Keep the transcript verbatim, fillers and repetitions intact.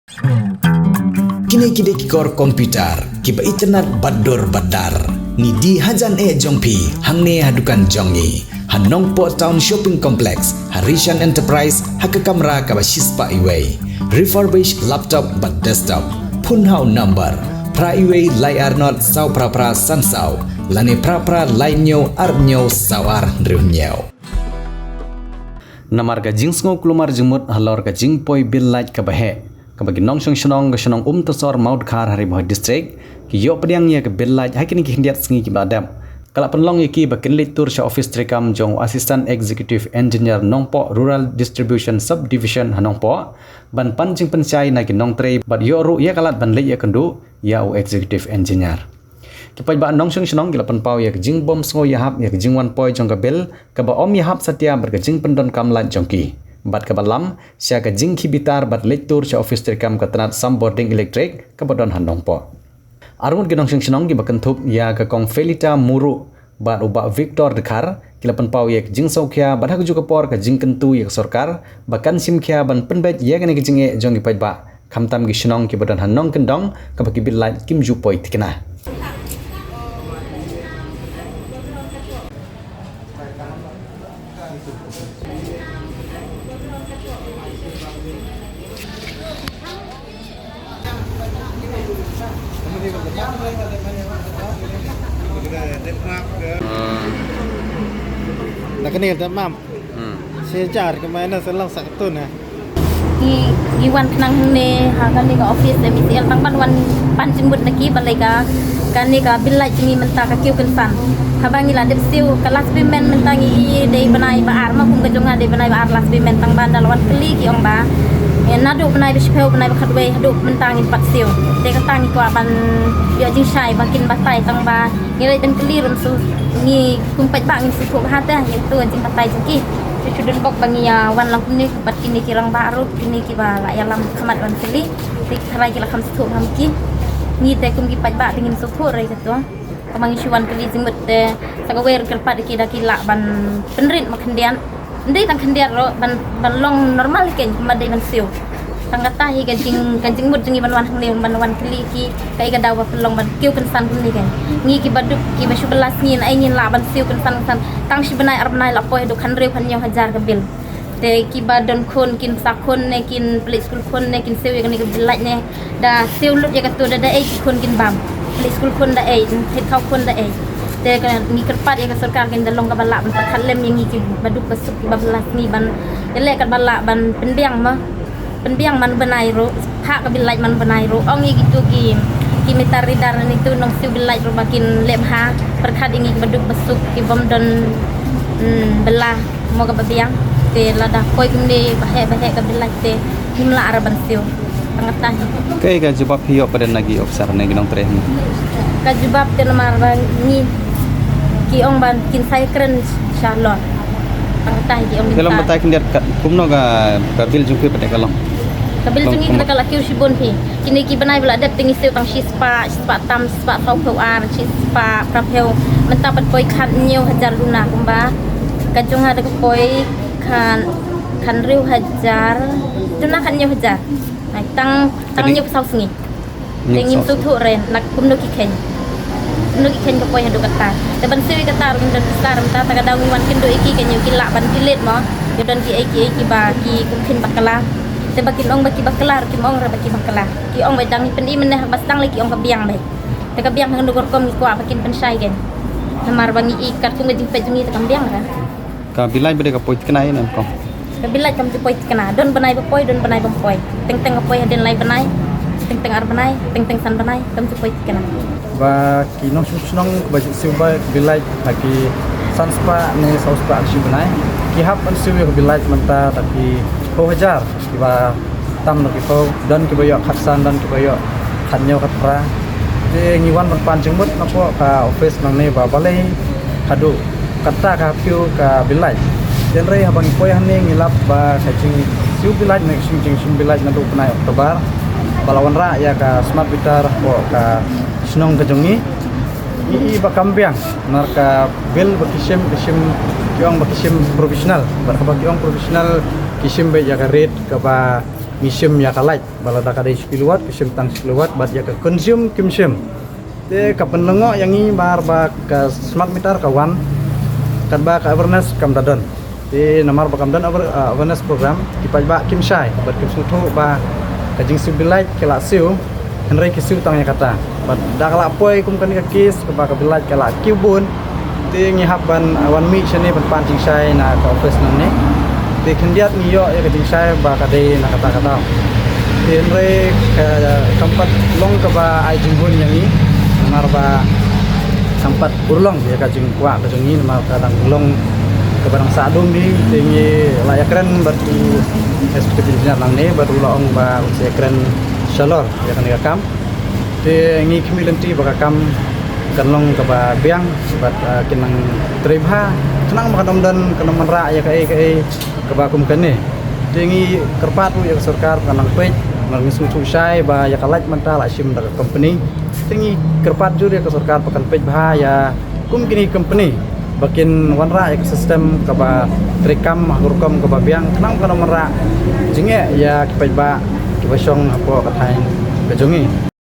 Kine ki dei ki kor computer kiba itynnad bad dur bad dar. Ngi die hajan eh jong phi hangne ha dukan jong ngi ha Nongpoh Town Shopping Complex, ha Rishan Enterprise, ha ka kamra kaba shispah iwei. Refurbish laptop bad desktop. Phone ha u number phra iwei lai ar not saw phra phra san saw lane phra phra lai hynñiew ar hynñiew saw ar hynriew hynñiew. Namar ka jingsngew kulmar jingmut halor ka jingpoi bill light kaba heh, kaba ki nongshong shnong ka shnong Umtasor Mawdkhar ha Ri Bhoi District ki ïoh pdiang ïa ka bill light ha kine ki khyndiat sngi kiba la dep, ka la pynlong ïa ki ba kin leit tur sha office treikam jong u Assistant Executive Engineer Nongpoh Rural Distribution Subdivision ha Nongpoh ban pan jingpynshai na ki nongtrei bad ïoh ruh ïa ka lad ban leit ïakynduh ïa u Executive Engineer. Ki paidbah nongshong shnong ki la pynpaw ïa ka jingbym sngew ïahap ïa ka jingwan poi jong ka bill kaba ym ïahap satia bad ka jingpyndonkam light jong ki, bad kaba lam sha ka jingkhih bitar bad leit tur sha office treikam ka tnat Sambording Electric kaba don ha Nongpoh. Arngut ki nongshong shnong kiba kynthup ïa ka Kong Felita Muruk bad u Bah Victor Dkhar ki la pynpaw ïa ka jingsngewkhia bad ha kajuh ka por ka jingkyntu ïa ka sorkar ba kan shim khia ban pynbeit ïa kane ka jingeh jong ki paidbah, khamtam ki shnong kiba don ha nongkyndong kaba ki bill light kim ju poi thikna. Na kane ka mam. Hmm. Shi hajar ka mai na sa long sa katun ha. Ngi, ngi wan khnang hangne ha kane ka office M E C L tang ban wan pan jingmut na ki ba lei ka kane ka bill light jong ngi mynta ka kiew kynsan. Haba ngi la dep siew ka last payment mynta ngi i dei bnai ba ar, ma kum ka jong nga dei bnai ba ar last payment, tang ban da la wan kylli ki ong ba, eh, naduh bnai ba shiphew, bnai ba khatwei haduh mynta ngim pat siew. Te kata ngi kwah ban ïoh jingshai ba kin batai tang ba ngi leit ban kylli ruh shu, ngi kum paidbah ngim sngewthuh bha te ïa kato ka jingbatai jong ki. Te shu don bok ba ngi ïa wan lang kumne bad kine ki rangbah ruh, kine kiba la ïalam khmat wan kylli. Te ki tharai ki la kham sngewthuh bha ma ki. Ngi te kum ki paidbah te ngim sngewthuh re kato. Kaba ngi shu wan kylli jingmut te sa kawei ruh kyrpad ïa ki da ki lah ban pynrit ma khyndiat. Ym dei tang khyndiat ruh ban, ban long normal hi kein kumba dei ban siew. Tang kata hi ka jing, ka jingmut jong ngi ban wan hangne ban wan kylli ki kaei ka daw ba pynlong ban kiew kynsan kumne kein. Ngi kiba duk kiba shu bylla sngi naei ngin lah ban siew kynsan kynsan. Tang shi bnai ar bnai la poi haduh khathynriew khathynñiew hajar ka bill. Te kiba don khun kin sa khun ne kin pynleit skul khun ne kin siew ïa kane ka bill light ne. Da siew lut ïa kato da, da ei ki khun kin bam. Pynleit skul khun da ei, thied thaw khun da ei. Te ka ngi kyrpad ïa ka sorkar kein da long kaba lah ban pyrkhat lem ïa ngi kiba duk ba suk kiba bylla sngi ban ïaleh katba lah ban pynbiang ma. Pynbiang man u bnai ruh, phah ka bill light man u bnai ruh. Ong ïa kito ki, ki meter reader ne kito nong siew bill light ruh ba kin leh bha. Pyrkhat ïa ngi kiba duk ba suk kibym don, mm, bylla. Mo kaba biang, te lada poi kumne ba heh ba heh ka bill light te ngim lah re ban siew. Tang kata hi. Kaei ka jubab phi ïoh pat na ki officer ne ki nongtrei? Ka jubab te namar ba ngi ki ong ba kin sa ïakren sha lor. Tang kata hi ki ong. Te long batai khyndiat ka, kumno ka, ka bill jong phi pat ka long? Ka bill jong ngi kumno? Ka la kiew shibun phi. Kine ki bnai ba la dep te ngi siew tang shispah, shispah tam, shispah sawphew ar, shispah phraphew. Mynta pat poi khathynñiew hajar duna kumba. Ka jong nga te ka poi khat, khathynriew hajar duna, khathynñiew hajar. Ai, tang, tang hynñiewphew saw sngi. Te ngim sngewthuh re na kumno ki kheiñ. Kumno ki kheiñ ka poi haduh katta. Te ban siew ïa katta ruh ngim don pisa, mynta ta ka daw ngi wan kynduh ïa ki, kein ïoh ki lah ban delete mo. Ïoh don kiei kiei kiba ki kum kheiñ bakla. Te ba kin ong ba ki bakla ruh kim ong re ba ki bakla. Ki ong ba dang ngi pyni mynne ha kaba sdang lei ki ong ka biang lei. Te ka biang hangno ka rukom ngi kwah ba kin pynshai kein. Namar ba ngi i katkum ka jingpeit jong ngi te kam biang re. Ka bill light ba dei ka poi thikna ïa ne em kong? Ka bill light kam ju poi thikna. Don bnai ba poi, don bnai bym poi. Teng teng ka poi hadien lai bnai. Teng teng ar bnai, teng teng san bnai, kam ju poi thikna. Ba ki nongshong shnong ba ju siew ba bill light ha ki san spah ne saw spah ar shi bnai. Ki hap ban siew ïa ka bill light mynta da ki phew hajar. Kiba tam na ki phew, don kiba ïoh khatsan, don kiba ïoh khathynñiew khatphra. Te ngi wan ban pan jingmut na pdeng ka office nangne ba balei haduh katta ka phew ka bill light. Hynrei haba ngi poi hangne ngi lap ba ka jingsiew bill light ne ka jing, jingshim bill light naduh bnai October ba la wanrah ïa ka smart meter hapoh ka shnong ka jong ngi. Ngi i ba kam biang, namar ka bill ba ki shim, ki shim, ki ong ba ki shim professional. Bad haba ki ong professional ki shim beit ïa ka rate kaba ngi shim ïa ka light, ba lada ka dei shi kilowatt, ka shim tang shi kilowatt, bad ïa ka consume kim shim. Te ka pynlyngngoh ïa ngi namar ba ka smart meter ka wan, katba ka awareness kam da don. Te namar ba kam don aware-, ah, awareness program, ki paidbah kim shai, bad kim sngewthuh ba ka jingsiew bill light ki la siew, hynrei ki siew tang ïa kata. Bad da ka la poi kum kane ka case, kaba ka bill light ka la kiew bun, te ngi hap ban, ah, wan mih shane ban pan jingshai na ka office nangne. Te khyndiat ngi ïoh ïa ka jingshai ba ka dei na kata ka daw. Te hynrei ka, kam pat long kaba ai jinghun ïa ngi, namar ba kam pat urlong ïa ka jingkwah ka jong ngi, namar ka dang long kaba dang sah dum hi. Te ngi la ïakren bad u executive engineer nangne, bad u la ong ba un sa ïakren shalor ïa kane ka kam. Te ngi khmih lynti ba ka kam kan long kaba biang, bad, ah, kin nang trei bha, khnang ba kan ym don, kan ym wanrah ïa kaei kaei kaba kum kane. Te ngi kyrpad ruh ïa ka sorkar ba kan nang peit, namar ngi sngewthuh shai ba ïa ka light mynta la shim da ka company. Te ngi kyrpad jur ïa ka sorkar ba kan peit bha ïa kum kine ki company, ba kin wanrah ïa ka system kaba treikam ha ka rukom kaba biang, khnang ba kan ym wanrah jingeh ïa ki paidbah kiba shong hapoh ka thaiñ ka jong ngi.